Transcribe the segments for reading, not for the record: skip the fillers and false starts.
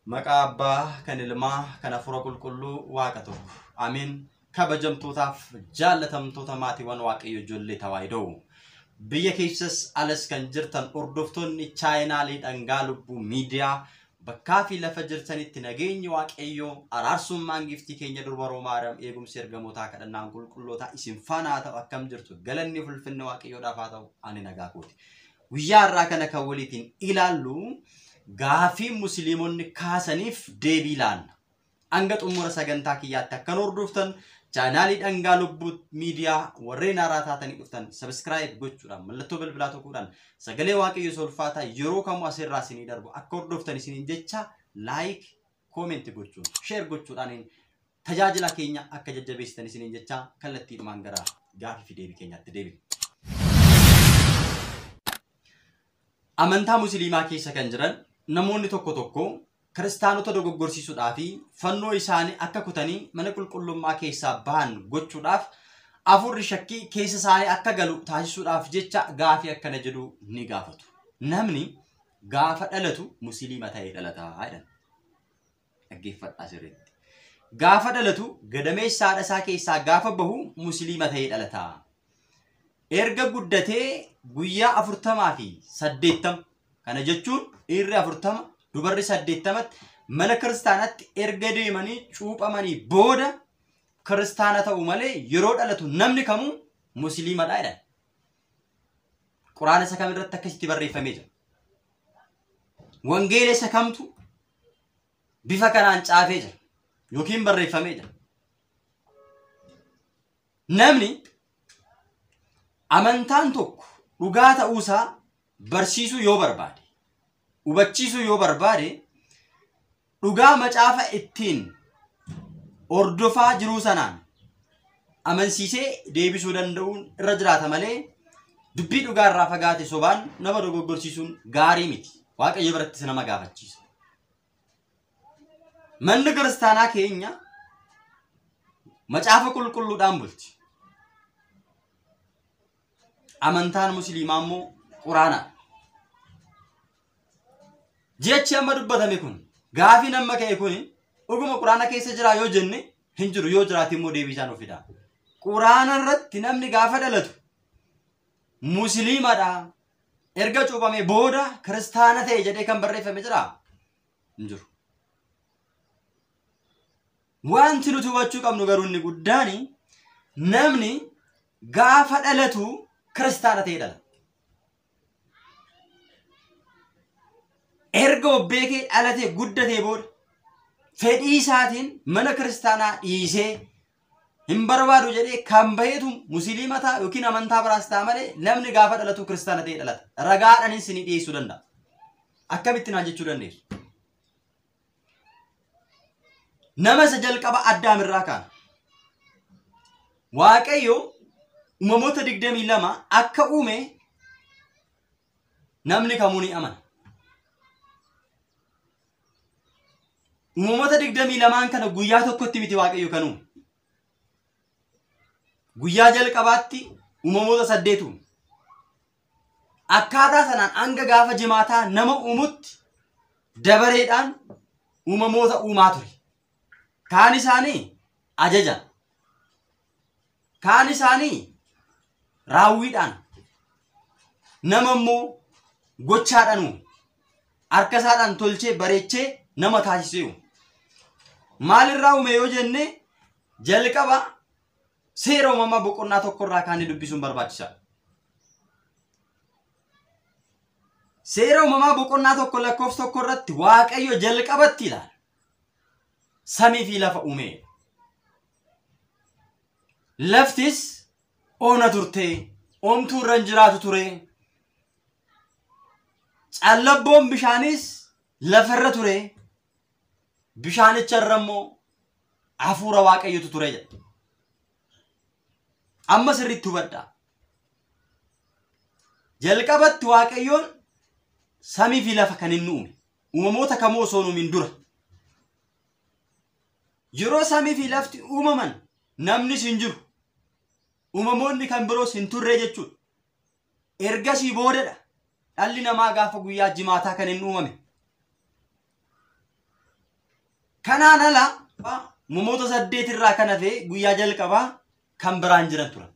Maqaa Abbaa kan Ilmaa kan Hafuura Qulqulluu Waaqa tokko. Ameen. Kabajamtootaaf jaallatamtoota maatiiwwan Waaqayyo ijoollee Tawaahidoo. Biyya keessas alas kan jirtan hordoftoonni chaayinaalii dhangaa lubbuu miidiyaa bakkaa fi lafa jirtanitti nageenyi Waaqayyoo araarsummaan giftii keenya durba Maariyaam eegumsi ergamootaa kadhannaan qulqullootaa isin faana haa ta'u. Akkam jirtu? Galanni ulfinni Waaqayyoodhaaf haa ta'u. Ani nagaa kooti. Guyyaa har'aa kana kan waliitiin ilaallu gaafii musliimonni kaasaniif deebii laanna. Hanga xumura sagantaa kiyyaatti akkan hordoftan chaanaalii dhangaa lubbuu miidiyaa warreen haaraa taatanii dhuftan sabiskiraayib gochuudhaan mallattoo bilbilaa tuquudhaan sagalee Waaqayyoo solfaataa yeroo kamuu asirraa isinii darbu akka hordoftan isiniin jecha laayik koomenti gochuun sheer gochuudhaan tajaajila keenya akka jajjabeessitan isiniin jecha kallattiidhumaan gara gaafii fi deebii keenyaatti deebina. Amantaa musliimaa keessa kan jiran namoonni tokko tokko kiristaanota dogoggorsiisuudhaa fi fannoo isaanii akka kutanii mana qulqullummaa keessaa bahan gochuudhaaf afurri shakkii keessa isaanii akka galu taasisuudhaaf jecha gaafii akkana jedhu ni gaafatu. Namni gaafa dhalatu musliima ta'ee dhalataa jedhan. Dhaggeeffadhaa sirriitti. Gaafa dhalatu gadameessa haadha isaa keessaa gaafa bahu musliima ta'ee dhalataa. Erga guddatee guyyaa 40 fi 80 kana jechuun dhiirri 40 dubarri 80tti mana kiristaanaatti erga deemanii cuuphamanii booda kiristaana ta'u malee yeroo dhalatu namni kamuu musliimadha jedhan. Quraana isa kam irratti akkasitti barreeffamee jira? Wangeela isa kamtu bifa kanaan caafee jira yookiin barreeffamee jira? Namni amantaan tokko dhugaa ta'uusaa barsiisuu yoo barbaade, hubachiisuu yoo barbaade, dhugaa macaafa ittiin hordofaa jiruu sanaan amansiisee deebisuu danda'uun irra jiraata malee dubbii dhugaa irraa fagaate sobaan nama dogoggorsiisuun gaarii miti. Waaqayyo birattis nama gaafachiisa. Manni kiristaanaa keenya macaafa qulqulluudhaan bulti. Amantaan musliimaa immoo quraanaadha. Jechi amma dubbatame kun gaafiin amma ka'e kun dhuguma quraana keessa jira yoo jenne hin jiru, yoo jiraate immoo deebii isaa nuuf fida. Quraana irratti namni gaafa dhalatu musliimadha. Erga cuuphamee booda kiristaana ta'e jedhee kan barreeffame jira? Hin jiru. Wanti nuti hubachuu qabnu garuu inni guddaan namni gaafa dhalatu kiristaana ta'ee dhala. Erga obbeekee dhalatee guddatee booda fedhii isaatiin mana kiristaanaa dhiisee hin barbaadu jedhee kan baheetu musliima ta'a yookiin amantaa biraas ta'a malee namni gaafa dhalatu kiristaana ta'ee dhalata. Ragaadhaan isinii dhiyeessuu danda'a. Akkamitti naan jechuu dandeessu? Nama isa jalqaba Addaam irraa kaana. Waaqayyo uumamoota 22 akka uume namni kamuu ni amana. Uumamoota 22 kana guyyaa tokkotti miti Waaqayyo kan uume. Guyyaa jalqabaatti uumamoota 8 uume. Akkaataa sanaan hanga gaafa jimaataa nama uumutti dabareedhaan uumamoota uumaa ture. Kaan isaanii ajaja. Kaan isaanii raawwiidhaan. Nama immoo gochaadhaan uume. Harka isaadhaan tolchee bareechee nama taasisee uume. Maalirraa uume yoo jenne jalqaba seera uumamaa boqonnaa tokkorraa kaanee dubbisuun barbaachisaadha. Seera uumamaa boqonnaa 1 lakkoofsa 1 irratti Waaqayyo jalqabatti ilaala. Samii fi lafa uume. Laftis ona turte, omtuu irra hin jiraatu ture. Callabboon bishaanis lafarra ture. Bishaanicha irra immoo hafuura Waaqayyotu ture jedha. Amma sirriitti hubadhaa. Jalqabatti Waaqayyoon samii fi lafa kan inni uume. Uumamoota kamuu osoo hin uumin dura. Yeroo samii fi lafti uumaman namnis hin jiru. Uumamoonni kan biroos hin turre jechuudha. Ergasii boodadha. Dhalli namaa gaafa guyyaa jimaataa kan inni uumame. Kanaan ala uumamoota 8 irraa kan hafe guyyaa jalqabaa kan biraan jiran turan.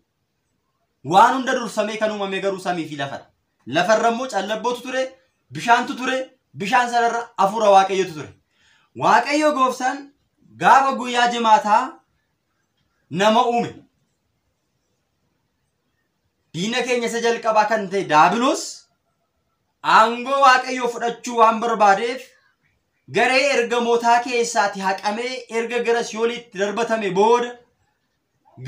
Waan hunda dursamee kan uumame garuu samii fi lafadha. Lafarra immoo callabbootu ture, bishaantu ture, bishaan sanarra hafuura Waaqayyootu ture. Waaqayyo gooftaan gaafa guyyaa jimaataa nama uume. Diina keenya isa jalqabaa kan ta'e Daabiloos aangoo Waaqayyoo fudhachuu waan barbaadeef garee ergamootaa keessaati haqamee erga gara Siyoolitti darbatame booda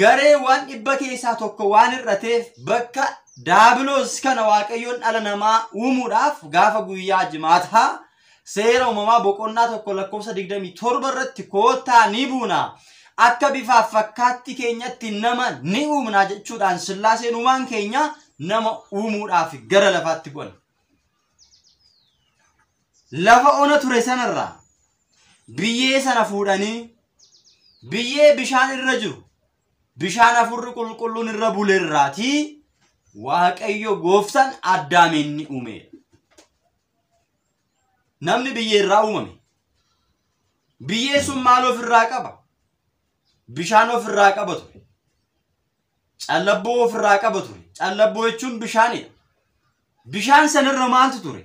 gareewwan 100 keessaa tokko waan hir'ateef bakka Daabiloos kana Waaqayyoon dhala namaa uumuudhaaf gaafa guyyaa jimaataa seera uumamaa boqonnaa 1 lakkoofsa 27 irratti koottaa ni buuna. Akka bifaaf fakkaatti keenyatti nama ni uumna jechuudhaan Sillaaseen uumaan keenya nama uumuudhaaf gara lafaatti bu'an. Lafa ona ture sanarraa biyyee sana fuudhanii biyyee bishaan irra jiru bishaan hafuurri qulqulluun irra bulerraatii Waaqayyo gooftaan Addaamiin ni uume. Namni biyyee irraa uumame. Biyyee sun maal ofirraa qaba? Bishaan ofirraa qaba ture. Callabboo ofirraa qaba ture. Callabboo jechuun bishaanidha. Bishaan sanirra maaltu ture?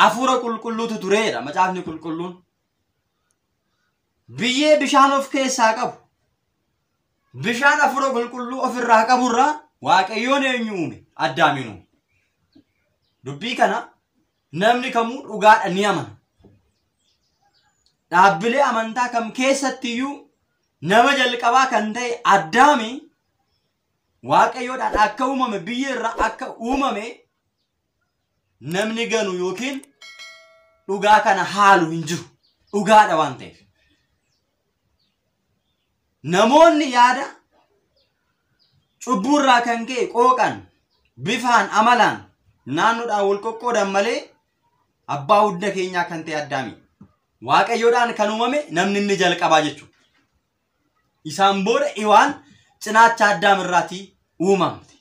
Hafuura qulqulluutu tureedha macaafni qulqulluun. Biyyee bishaan of keessaa qabu. Bishaan hafuura qulqulluu ofirraa qaburraa Waaqayyoon eenyu uume? Addaamiin uume. Dubbii kana namni kamuu dhugaadha ni amana. Dhaabbilee amantaa kam keessattiyyuu nama jalqabaa kan ta'e Addaami Waaqayyoodhaan akka uumame biyya irraa akka uumame namni ganu yookiin dhugaa kana haalu hin jiru. Dhugaadha waan ta'eef. Namoonni yaada cubbuurraa kan ka'e qooqan bifaan amalaan naannoodhaan wal qoqqoodan malee abbaa hunda keenyaa kan ta'e Addaami. Waaqayyoodhaan kan uumame namni inni jalqabaa jechuudha. Isaan booda Iwaan cinaacha Addaam irraatii uumamte.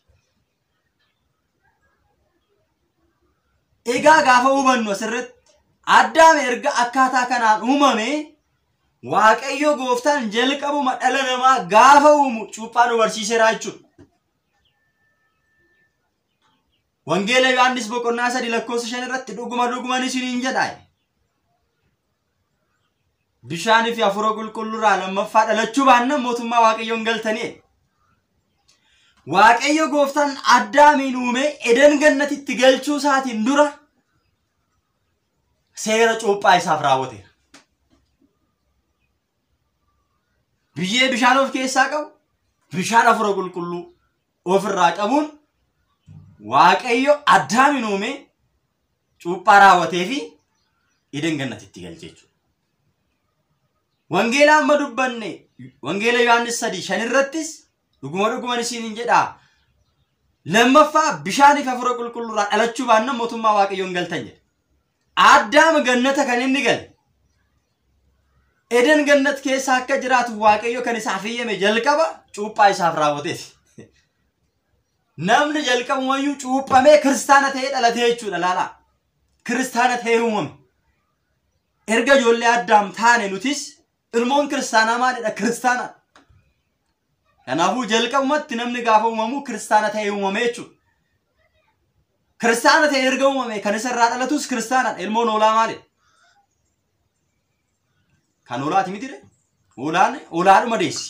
Egaa gaafa hubannu asirratti Addaam erga akkaataa kanaan uumame Waaqayyo gooftaan jalqabuma dhala namaa gaafa uumu cuuphaa nu barsiiseera jechuudha. Wangeela Yohaannis boqonnaa 3 lakkoofsa 5 irratti dhuguma dhuguman isiniin jedha. Bishaanii fi hafuura qulqulluurraa lammaffaa dhalachuu baannaan mootummaa Waaqayyoon galtanii. Waaqayyo gooftaan Addaamiin uume Eden gannatitti galchuu isaatiin dura seera cuuphaa isaaf raawwateera. Biyyee bishaan of keessaa qabu, bishaan hafuura qulqulluu ofirraa qabuun Waaqayyo Addaamiin uume cuuphaa raawwatee fi Eden gannatitti galche jechuudha. Wangeela amma dubbanne Wangeela Yohaannis 3:5 irrattis dhuguma dhuguman isiniin jedha. Lammaffaa bishaanii fi hafuura qulqulluurraa dhalachuu baannaan mootummaa Waaqayyoon galtan jedha. Addaam gannata kan inni gale Eden gannat keessa akka jiraatu Waaqayyo kan isaaf eeyyame jalqaba cuuphaa isaaf raawwateeti. Namni jalqabumayyuu cuuphamee kiristaana ta'ee dhalatee jechuudha laalaa. Kiristaana ta'ee uumame. Erga ijoollee Addaam taane nutis ilmoon kiristaanaa maalidha? Kiristaana. Kanaafuu jalqabumatti namni gaafa uumamu kiristaana ta'ee uumame jechuudha. Kiristaana ta'ee erga uumame kan isarraa dhalatus kiristaanadha. Ilmoon hoolaa maalidha? Kan hoolaati miti ree? Hoolaan hoolaadhuma deessi.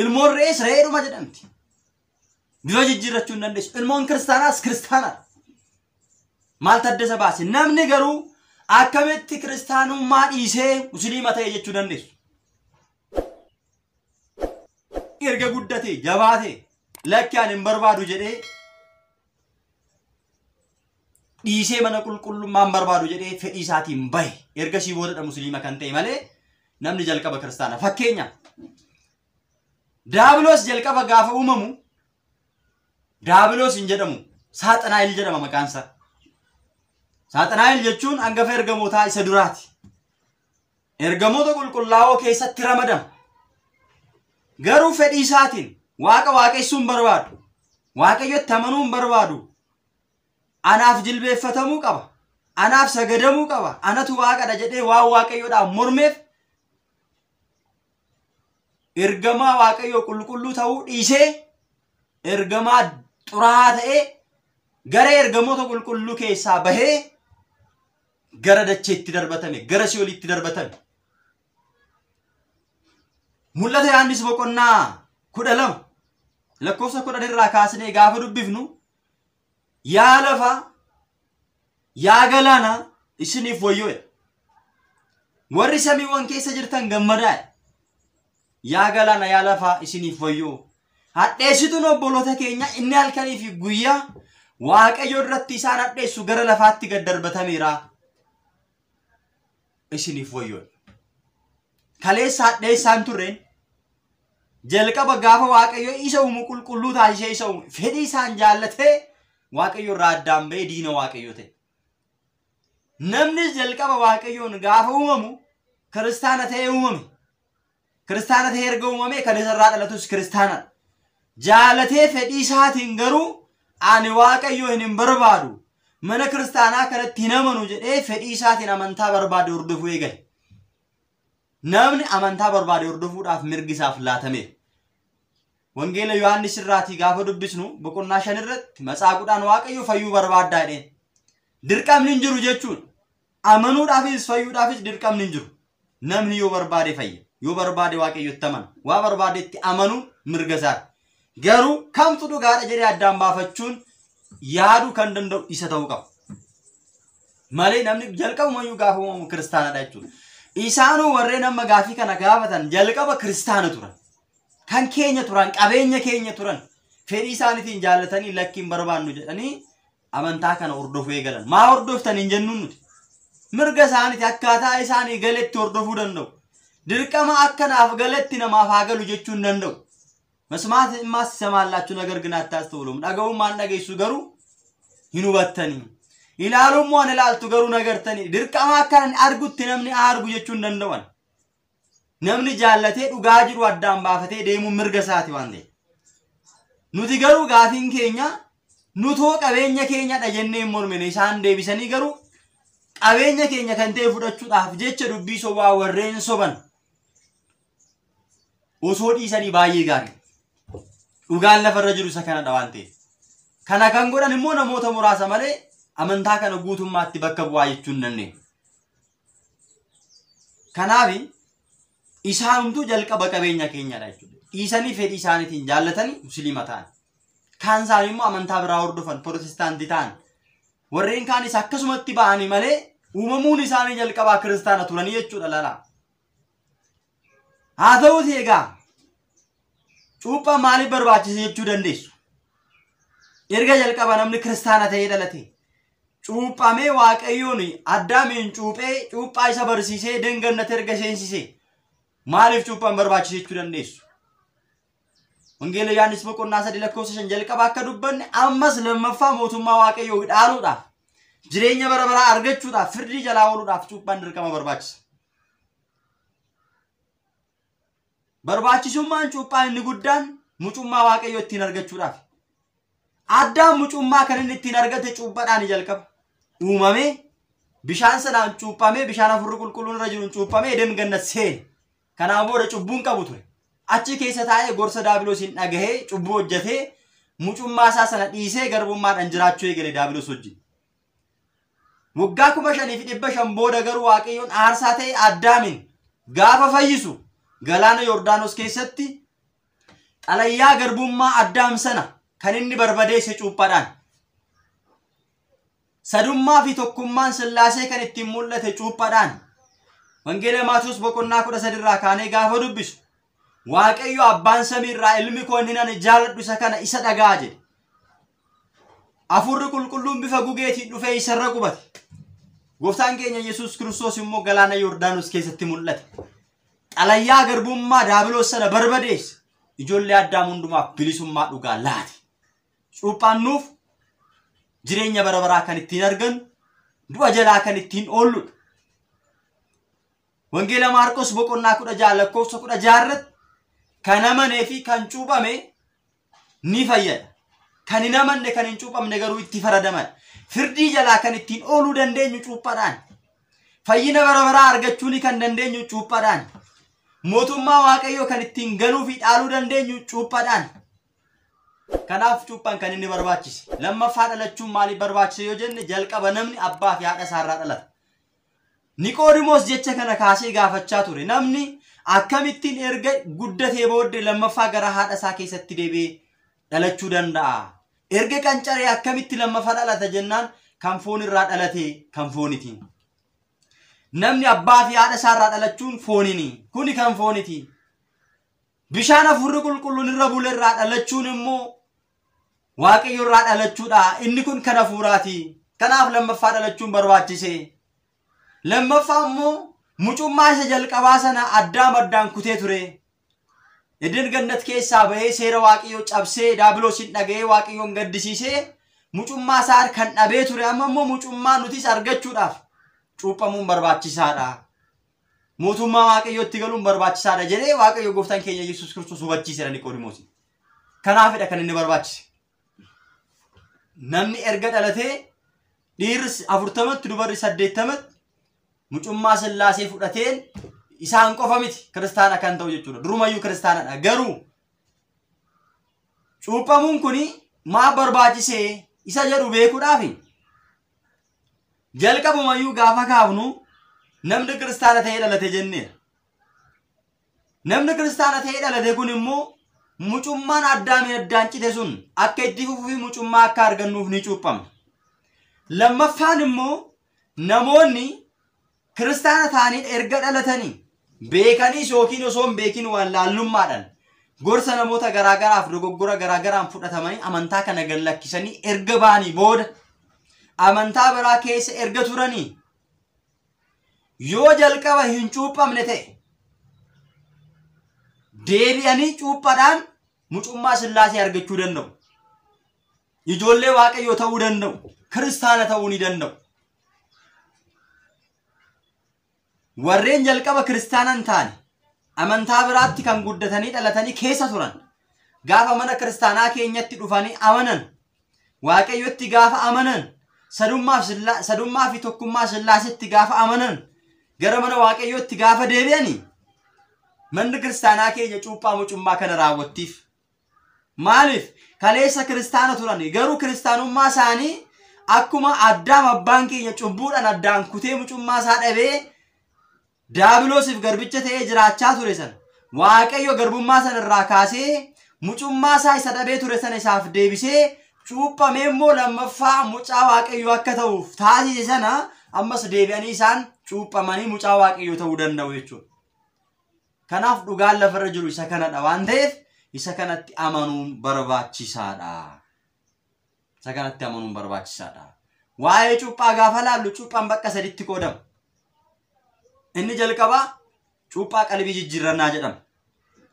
Ilmoon re'ees re'eedhuma jedhamti. Bifa jijjiirrachuu hin dandeessu. Ilmoon kiristaanaas kiristaanadha. Maaltu adda isa baase? Namni garuu akkamitti kiristaanummaa dhiisee musliima ta'e jechuu dandeessu. Erga guddatee jabaatee lakki ani hin barbaadu jedhee dhiisee mana qulqullummaa hin barbaadu jedhee fedhii isaatiin bahe. Ergasii boodadha musliima kan ta'e malee namni jalqaba kiristaana. Fakkeenya Daabiloos jalqaba gaafa uumamu Daabiloos hin jedhamu Saaxanaa'el jedhama maqaan isaa. Saaxanaa'el jechuun hangafa ergamootaa isa duraati. Ergamoota qulqullaa'oo keessatti ramadama. Garuu fedhii isaatiin Waaqa waaqessuu hin barbaadu. Waaqayyotti amanuu hin barbaadu. Anaaf jilbeeffatamuu qaba. Anaaf sagadamuu qaba. Anatu waaqadha jedhee waan waaqayyoodhaan mormeef ergamaa waaqayyoo qulqulluu ta'uu dhiisee ergamaa xuraa'aa ta'ee gara ergamoota qulqulluu keessaa bahee gara dacheetti darbatame, gara si'oolitti darbatame. Mul'ata Yohaannis boqonnaa 12 lakkoofsa 10 irraa kaasnee gaafa dubbifnu yaa lafa yaa galaana isiniif wayyoo. Warri samiiwwan keessa jirtan gammadaa. Yaa galaana yaa lafa isiniif wayyoo. Hadheessituun obboloota keenya inni halkanii fi guyyaa Waaqayyo irratti isaan hadheessu gara lafaatti gad darbatameera. Isiniif wayyoo. Kaleessa hadheessaan turreen jalqaba gaafa Waaqayyo isa uumu qulqulluu taasisee isa uumu fedhii isaan jaallatee Waaqayyo irraa addaan ba'ee diina Waaqayyo ta'e. Namni jalqaba Waaqayyoon gaafa uumamu kiristaana ta'ee uumame. Kiristaana ta'ee erga uumame kan isarraa dhalatus kiristaanadha. Jaalatee fedhii isaatiin garuu ani Waaqayyo hin barbaadu mana kiristaanaa kanatti hin amanu jedhee fedhii isaatiin amantaa barbaade hordofuu eegale. Namni amantaa barbaade hordofuudhaaf mirgi isaaf laatameera. Wangeela Yohaannis irraatii gaafa dubbisnu boqonnaa 5 irratti matsaaquudhaan Waaqayyo fayyuu barbaaddaa jedheen. Dirqamni hin jiru jechuun amanuudhaafis fayyuudhaafis dirqamni hin jiru. Namni yoo barbaade fayya, yoo barbaade Waaqayyotti amana, waa barbaadetti amanuun mirga isaati. Garuu kamtu dhugaadha jedhee addaan baafachuun yaaduu kan danda'u isa ta'uu qaba. Malee namni jalqabumayyuu gaafa uumamu kiristaanadha jechuudha. Isaanuu warreen amma gaafii kana gaafatan jalqaba kiristaana turan. Kan keenya turan, qabeenya keenya turan. Fedhii isaaniitiin jaallatanii lakkiin barbaannu jedhanii amantaa kana hordofuu eegalan. Maa hordoftan hin jennuun nuti. Mirga isaaniiti akkaataa isaanii galetti hordofuu danda'u. Dirqama akkanaaf galetti namaaf haa galu jechuu hin danda'u. መስማት ትሰማላችሁ ነገር ግን አታስተውሉም። dhaga'uun maan dhageessu garuu hin hubattanii. Ilaaluun waan ilaaltu garuu nagartanii. Dirqama akkan argutti namni argu jechuu hin danda'an. Namni jaallatee dhugaa jiru addaan baafatee deemuun mirga isaati waan ta'eef. Nuti garuu gaafiin keenya nutoo qabeenya keenyadha jennee hin mormine isaan deebisanii garuu qabeenya keenya kan ta'e fudhachuudhaaf jecha dubbii sobaa warreen soban osoo dhiisanii baay'ee gaarii. Dhugaan lafarra jiru isa kanadha waan ta'eef. Kana kan godhan immoo namoota muraasa malee amantaa kana guutummaatti bakka bu'aa jechuu hin dandeenyu. Kanaaf isaanumtuu jalqaba qabeenya keenyadha jechuudha. Dhiisanii fedhii isaaniitiin jaallatanii musliima ta'an. Kaan isaanii immoo amantaa biraa hordofan pirootestaantii ta'an. Warreen kaanis akkasumatti ba'anii malee uumamuun isaanii jalqabaa kiristaana turanii jechuudha lala. Haa ta'uuti egaa cuuphaan maaliif barbaachise jechuu dandeessu? Erga jalqaba namni kiristaana ta'ee dhalate cuuphamee Waaqayyoon Addaamiin cuuphee cuuphaa isa barsiisee dengannate erga seensisee maaliif cuuphaan barbaachise jechuu dandeessu? Wangeela Yohaannis boqonnaa 3 lakkoofsa 5 jalqaba akka dubbanne ammas lammaffaa mootummaa Waaqayyoo dhaaluudhaaf jireenya bara baraa argachuudhaaf firdii jalaa ooluudhaaf cuuphaan dirqama barbaachisa. Barbaachisummaan cuuphaa inni guddaan mucummaa Waaqayyoo ittiin argachuudhaaf. Addaam mucummaa kan inni ittiin argate cuuphaadhaan jalqaba. Uumamee bishaan sanaan cuuphamee bishaan hafuurri qulqulluun irra jiruun cuuphamee Eden gannat seene. Kanaan booda cubbuun qabu ture. Achi keessa taa'ee gorsa Daabiloosiin dhagahee cubbuu hojjetee mucummaa isaa sana dhiisee garbummaadhaan jiraachuu eegale Daabiloos wajjin. Waggaa 5500 booda garuu Waaqayyoon aarsaa ta'e Addaamiin gaafa fayyisu galaana Yordaanos keessatti xalayyaa garbummaa Addaam sana kan inni barbadeesse cuuphaadhaan. Sadummaa fi tokkummaan Sillaasee kan ittiin mul'ate cuuphaadhaan. Wangeela Maatewos boqonnaa 13 irraa kaanee gaafa dubbisu Waaqayyo abbaan samiirraa ilmi koo inni ani jaaladhu isa kana isa dhagaa jedhe. Hafuurri qulqulluun bifa gugeetiin dhufee isarra qubate. Gooftaan keenya Yesuus Kiristoos immoo galaana Yordaanos keessatti mul'ate. Xalayyaa garbummaa Daabiloos sana barbadeesse. Ijoollee Addaam hundumaaf bilisummaa dhugaa laate. Cuuphaan nuuf jireenya bara baraa kan ittiin argannu, du'a jalaa kan ittiin oolludha. Wangeela Maarqos boqonnaa 16 lakkoofsa 16 irratti kan amanee fi kan cuuphame ni fayyada. Kan hin amanne kan hin cuuphamne garuu itti faradaman. Firdii jalaa kan ittiin ooluu dandeenyu cuuphaadhaan. Fayyina bara baraa argachuun kan dandeenyu cuuphaadhaan. Mootummaa Waaqayyoo kan ittiin galuu fi dhaaluu dandeenyu cuuphaadhaan. Kanaaf cuuphaan kan inni barbaachise. Lammaffaa dhalachuun maaliif barbaachise yoo jenne jalqaba namni abbaa fi haadha isaarraa dhalata. Niqoodimoos jecha kana kaasee gaafachaa ture. Namni akkamittiin erga guddatee booddee lammaffaa gara haadha isaa keessatti deebi'ee dhalachuu danda'a? Erga qancaree akkamitti lammaffaa dhalata jennaan kan foon irraa dhalate kan fooniti. Namni abbaa fi haadha isaarraa dhalachuun foonini. Kuni kan fooniti. Bishaan hafuurri qulqulluun irra bule irraa dhalachuun immoo Waaqayyo irraa dhalachuudha. Inni kun kan hafuuraati. Kanaaf lammaffaa dhalachuun barbaachise. Lammaffaa immoo mucummaa isa jalqabaa sana addaam addaan kutee ture. Eden gannat keessaa bahee seera Waaqayyoo cabsee daabiloosiin dhaga'ee Waaqayyoon gaddisiisee mucummaa isaa kan dhabee ture. Amma immoo mucummaa nutis argachuudhaaf cuuphamuun barbaachisaadha. Mootummaa Waaqayyootti galuun barbaachisaadha jedhee Waaqayyo gooftaan keenya Yesuus Kiristoos hubachiiseera Niqoodimoos. Kanaafidha kan inni barbaachise. Namni erga dhalatee dhiirri 40tti dubarri 80tti mucummaa Sillaasee fudhateen isaan qofa miti kiristaana kan ta'u jechuudha. Durumayyuu kiristaanadha. Garuu cuuphamuun kuni maa barbaachisee isa jedhu beekuudhaafi jalqabumayyuu gaafa kaafnu namni kiristaana ta'ee dhalate jenneera. Namni kiristaana ta'ee dhalate kun immoo mucummaan addaamiin addaan cite sun akka itti fufuu fi mucummaa akka argannuuf ni cuuphama. Lammaffaan immoo namoonni kiristaana ta'anii erga dhalatanii beekaniis yookiin osoo hin beekin waan laallummaadhaan gorsa namoota garaagaraaf dogoggora garaagaraan fudhatamanii amantaa kana gad lakkisanii erga ba'anii booda amantaa biraa keessa erga turanii yoo jalqaba hin cuuphamne ta'e deebi'anii cuuphaadhaan mucummaa Sillaasee argachuu danda'u. Ijoollee Waaqayyoo ta'uu danda'u. Kiristaana ta'uu ni danda'u. Warreen jalqaba kiristaana hin taane amantaa biraatti kan guddatanii dhalatanii keessa turan gaafa mana kiristaanaa keenyatti dhufanii amanan Waaqayyotti gaafa amanan sadummaa fi tokkummaa Sillaasetti gaafa amanan gara mana Waaqayyootti gaafa deebi'anii manni kiristaanaa keenya cuuphaa mucummaa kana raawwattiif. Maaliif kaleessa kiristaana turan garuu kiristaanummaa isaanii akkuma addaam abbaan keenya cubbuudhaan addaan kutee mucummaa isaa dhabee daabiloosiif garbicha ta'ee jiraachaa ture sana Waaqayyo garbummaa sana irraa kaasee mucummaa isaa isa dhabee ture sana isaaf deebisee cuuphamee immoo lammaffaa mucaa Waaqayyo akka ta'uuf taasise sana ammas deebi'anii isaan cuuphamanii mucaa Waaqayyo ta'uu danda'u jechuudha. Kanaaf dhugaan lafarra jiru isa kanadha waan ta'eef isa kanatti amanuun barbaachisaadha. Isa kanatti amanuun barbaachisaadha. Waa'ee cuuphaa gaafa laallu cuuphaan bakka saditti qoodama. Inni jalqabaa cuuphaa qalbii jijjiirrannaa jedhama.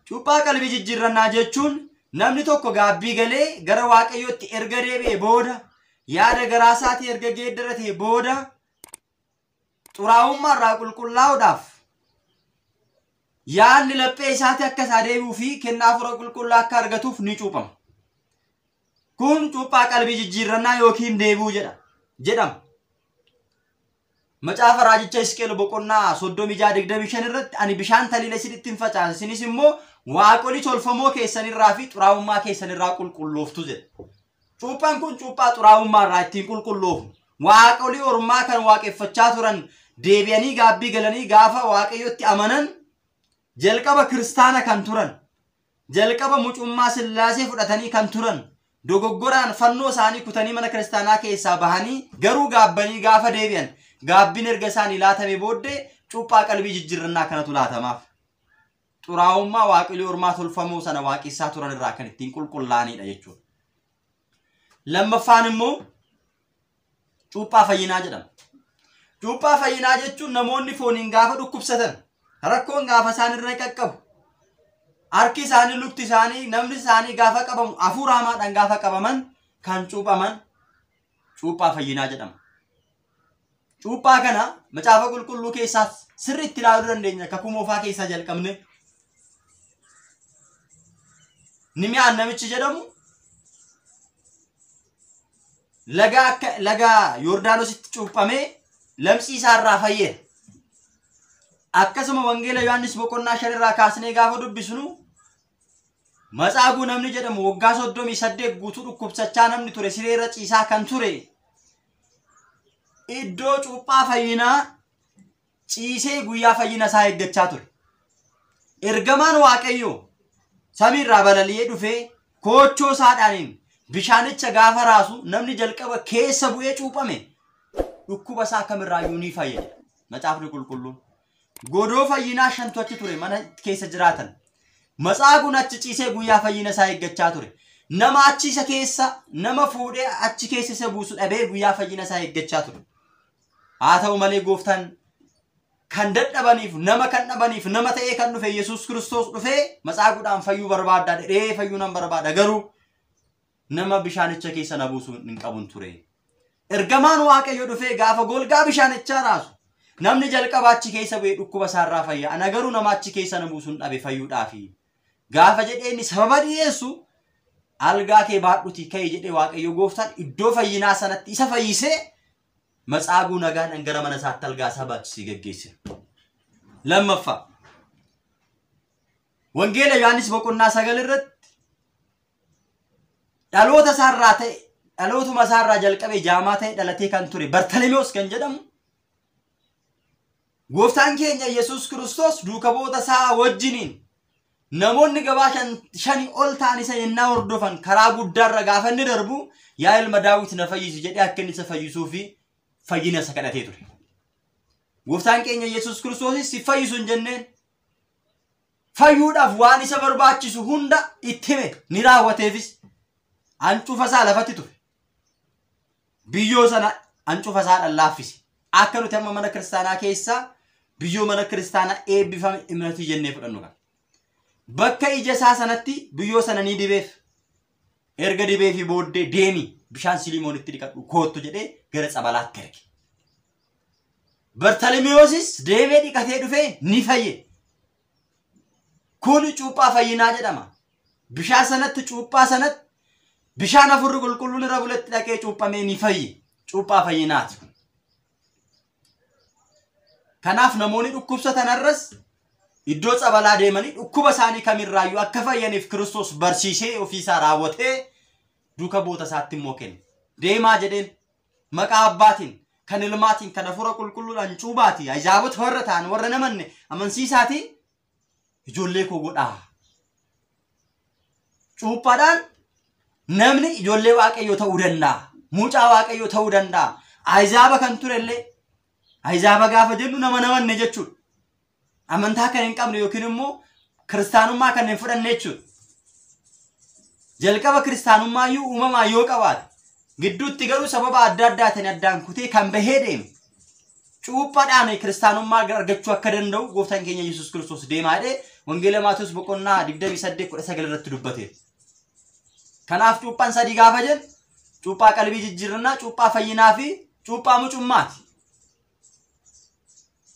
Cuuphaa qalbii jijjiirrannaa jechuun namni tokko gaabbii galee gara Waaqayyootti erga deebi'ee booda yaada garaa isaatii erga geeddaratee booda xuraa'ummaa irraa qulqullaa'uudhaaf yaadni laphee isaatii akka isaa deebi'uu fi kennaa hafuura qulqulluu akka argatuuf ni cuuphama. Kun cuuphaa qalbii jijjiirrannaa yookiin deebi'uu jedhama. Macaafa raajicha Hisqeel boqonnaa 36:25 irratti ani bishaan taliila isinitti hin facaasa isinis immoo waaqolii tolfamoo keessanirraa fi xuraa'ummaa keessanirraa qulqullooftu jedha. Cuuphaan kun cuuphaa xuraa'ummaa irraa ittiin qulqulloofu. Waaqolii ormaa kan waaqeffachaa turan deebi'anii gaabbii galanii gaafa Waaqayyotti amanan jalqaba kiristaana kan turan jalqaba mucummaa Sillaasee fudhatanii kan turan dogoggoraan fannoo isaanii kutanii mana kiristaanaa keessaa bahanii garuu gaabbanii gaafa deebi'an gaabbiin erga isaanii laatame booddee cuuphaa qalbii jijjiirrannaa kanatu laatamaaf. Xuraa'ummaa waaqolii ormaa tolfamoo sana waaqessaa turan irraa kan ittiin qulqullaa'anidha jechuudha. Lammaffaan immoo cuuphaa fayyinaa jedhama. Cuuphaa fayyinaa jechuun namoonni fooniin gaafa dhukkubsatan rakkoon gaafa isaan irra qaqqabu harki isaanii lukti isaanii namni isaanii gaafa qabamu hafuura hamaadhaan gaafa qabaman kan cuuphaman cuuphaa fayyinaa jedhama. Cuuphaa kana macaafa qulqulluu keessaa sirriitti ilaaluu dandeenya. Kakuu moofaa keessaa jalqabne. Nimiyaan namichi jedhamu Laga akka laga Yordaanositti cuuphamee lamxii isaarraa fayyeera. Akkasuma Wangeela Yohaannis boqonnaa 5 irraa kaasnee gaafa dubbisnu Matsaaguu namni jedhamu waggaa 38 guutuu dhukkubsachaa namni ture sireerra ciisaa kan ture iddoo cuuphaa fayyinaa ciisee guyyaa fayyina isaa eeggachaa ture. Ergamaan Waaqayyoo samiirraa balali'ee dhufee koochoo isaadhaaniin bishaanicha gaafa raasu namni jalqaba keessa bu'ee cuuphame dhukkuba isaa kamirraayyuu ni fayyada. Macaafni qulqulluun. Godoo fayyinaa 5 achi ture mana keessa jiraatan. Matsaaguun achi ciisee guyyaa fayyina isaa eeggachaa ture. Nama achi isa keessa nama fuudhee achi keessa isa buusu dhabee guyyaa fayyina isaa eeggachaa ture. Haa ta'u malee gooftaan kan dadhabaniif nama kan dhabaniif nama ta'ee kan dhufe Yesuus Kiristoos dhufee matsaaguudhaan fayyuu barbaaddaa jedhee fayyuu nan barbaada garuu nama bishaanicha keessa na buusuu hin qabun ture. Ergamaan Waaqayyo dhufee gaafa golgaa bishaanichaa raasu namni jalqaba achi keessa bu'ee dhukkuba isaarraa fayya. Ana garuu nama achi keessa na buusuun dhabe fayyuudhaafi. Gaafa jedhee inni sababa dhiyeessu algaa kee baadhutii ka'e jedhee Waaqayyo gooftaan iddoo fayyinaa sanatti isa fayyisee matsaaguu nagaadhaan gara mana isaatti algaa isaa baachisee geggeesse. Lammaffaa Wangeela Yohaannis boqonnaa 9 irratti dhaloota isaarraa ta'e dhalootuma isaarraa jalqabee jaamaa ta'e dhalatee kan ture Bartalemiyoos kan jedhamu gooftaan keenya Yesuus Kiristoos duuka bu'oota isaa wajjiniin namoonni gabaa 5 ol ta'an isa yennaa hordofan karaa guddaarra gaafa inni darbu yaa ilma Daawit na fayyisi jedhee akka inni isa fayyisuu fi fayyina isa kadhatee ture. Gooftaan keenya Yesuus Kiristoosis si fayyisu hin jenneen fayyuudhaaf waan isa barbaachisu hunda itti hime ni raawwateefis hancufa isaa lafatti tufe. Biyyoo sana hancufa isaa laaffise. Akka nuti amma mana kiristaanaa keessaa biyyoo mana kiristaanaa eebbifame imnatii jennee fudhannu kana. Bakka ija isaa sanatti biyyoo sana ni dibeef. Erga dibeefi booddee deemi bishaan Siliimoonitti dhiqadhu koottu jedhee gara tsabalaatti erge. Bartalimiyoosis deemee dhiqatee dhufee ni fayye. Kun cuuphaa fayyinaa jedhama. Bishaan sanatti cuuphaa sanatti bishaan afurri qulqulluun irra buletti dhaqee cuuphamee ni fayye. Cuuphaa fayyinaati. Kanaaf namoonni dhukkubsatan har'as iddoo tsabalaa deemanii dhukkuba isaanii kamirraayyuu akka fayyaniif Kiristoos barsiisee ofiisaa raawwatee duuka bu'oota isaatti immoo kenne. Deemaa jedheen maqaa abbaatiin kan ilmaatiin kan hafuura qulqulluudhaan cuubaati ajaa'ibota warra ta'an warra namanne amansiisaati ijoollee koo godhaa. Cuuphaadhaan namni ijoollee Waaqayyoo ta'uu danda'a. Mucaa Waaqayyoo ta'uu danda'a. Ajaa'aba kan turellee ajaa'aba gaafa jennu nama namanne jechuudha. Amantaa kan hin qabne yookiin immoo kiristaanummaa kan hin fudhanne jechuudha. Jalqaba kiristaanummaa iyyuu uumamaa yoo qabaate gidduutti garuu sababa adda addaatiin addaan kutee kan bahee deeme cuuphaadhaan kiristaanummaa argachuu akka danda'u gooftaan keenya Yesuus Kiristoos deemaa jedhee Wangeela Maatewos boqonnaa 28:19 irratti dubbateera. Kanaaf cuuphaan sadii gaafa jennu cuuphaa qalbii jijjiirannaa, cuuphaa fayyinaa fi cuuphaa mucummaati.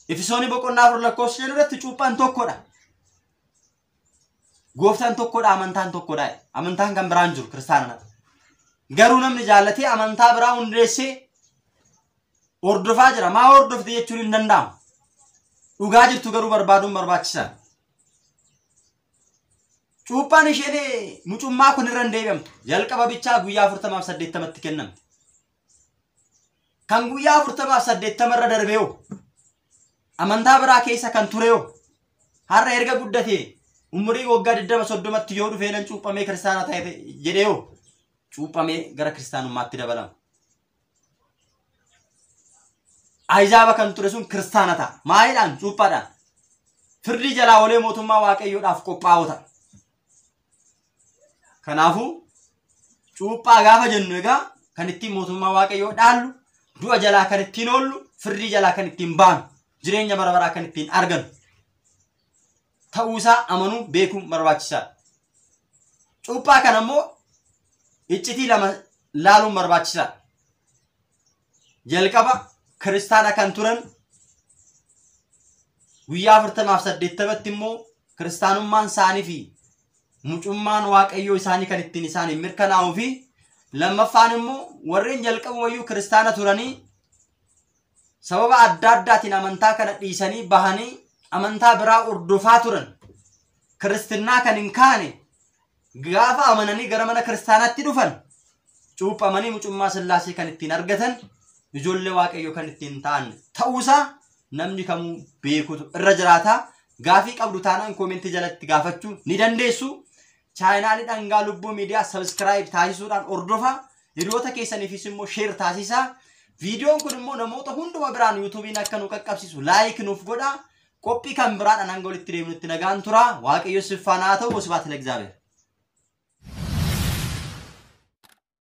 Efesoonii boqonnaa 4 lakkoofsa 5 irratti cuuphaan tokkodha. Gooftaan tokkodha, amantaan tokkodha. Amantaan kan biraan jiru kiristaanaa. Garuu namni jaallatee amantaa biraa hundeessee hordofaa jira. Maa hordofte jechuun hin danda'amu. Dhugaa jirtu garuu barbaaduun barbaachisaadha. Cuuphaan isheen mucummaa kun irra hin deebi'amtu. Jalqaba bichaa guyyaa 40 80tti kennamte. Kan guyyaa 40 80 irra darbee hoo amantaa biraa keessa kan ture hoo har'a erga guddatee umurii waggaa 20 30tti yoo dhufee nan cuuphamee kiristaana ta'e jedhee hoo cuuphamee gara kiristaanummaatti dabalama. Ahizaaba kan ture sun kiristaana ta'a. Maayidhaan cuuphaadhaan. Firdii jalaa olee mootummaa Waaqayyoodhaaf qophaa'oo ta'a. Kanaafuu cuuphaa gaafa jennu egaa kan ittiin mootummaa Waaqayyoo dhaallu, du'a jalaa kan ittiin oollu, firdii jalaa kan ittiin baanu, jireenya bara baraa kan ittiin argannu ta'uusaa amanuu beekuun barbaachisaadha. Cuuphaa kana immoo iccitii lama laaluun barbaachisaadha. Jalqaba kiristaana kan turan guyyaa 40 80tti immoo kiristaanummaan isaanii fi mucummaan Waaqayyoo isaanii kan ittiin isaanii mirkanaa'uu fi Lammaffaan immoo warreen jalqabumayyuu kiristaana turanii sababa adda addaatiin amantaa kana dhiisanii bahanii amantaa biraa hordofaa turan, kiristinnaa kan hin kaane, gaafa amananii gara mana kiristaanaatti dhufan cuuphamanii mucummaa Sillaasee kan ittiin argatan, ijoollee Waaqayyoo kan ittiin ta'an ta'uusaa namni kamuu beekutu irra jiraata. Gaafii qabdu taanaan koomentii jalatti gaafachuu ni dandeessu. Chaayinaalii Dhangaa Lubbuu Miidiyaa sabiskiraayib taasisuudhaan hordofa. Hiriyoota keessaniifis immoo sheer taasisaa. Viidiyoon kun immoo namoota hunduma biraan yuutuubiin akka nu qaqqabsiisu laayik nuuf godha. Qophii kan biraadhaan hanga walitti deemnutti nagaan tura. Waaqayyo siif faana haa ta'u. Wasbaat ለእግዚአብሔር።